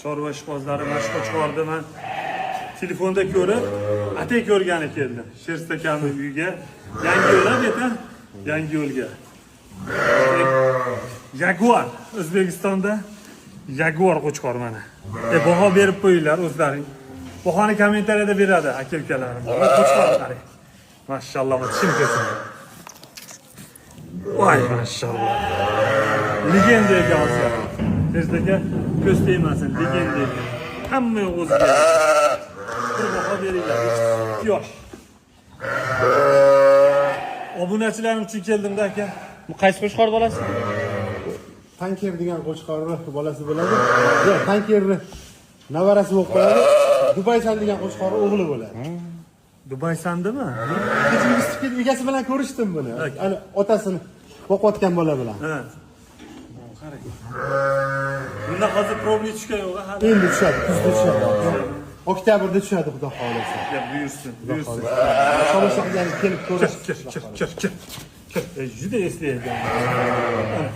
Chorva ishqibozlari mana shu qo'chqorni man telefonda ko'rib, atay ko'rgani keldim. Sherst akani uyiga. Yangi yo'l bu, Yangi yo'lga. Jaguar, O'zbekistonda Jaguar qo'chqor mana. Baho berib qo'yinglar o'zlaring. Bahoni kommentariyada beradi aka ukalarim. Qo'chqor qarang. Mashalloh, tishim ko'sin. Voy, mashalloh. Legenda ekan Osiyo. Sherst aka, ko'z tegmasin, legenda ekan. Hamma yo'q o'ziga. Bir baho beringlar. 2 yosh. Obunachilarim uchun keldimda, aka. Bu qaysi qo'chqor bolasi? Tanker degan qo'chqorni bolasi bo'ladi. Yo'q, tankerni nevarasi bo'lib qoladi. Dubaysan degan qo'chqorni o'g'li bo'ladi. Dubay sandimi? Kecha institutga egasi bilan ko'rishdim buni. Ana otasini boqayotgan bola bilan. Ha. Qarang. Bunda hozir пробный tushgan yo'q hali. Endi tushadi, kuzda tushadi. Oktyabrda tushadi, xudo xohlasa. Ya buyursin, buyursin. Tomosha qilgani kelib ko'rish. Kir, kir, kir, kir. Kir. Juda esli ekan. Ana.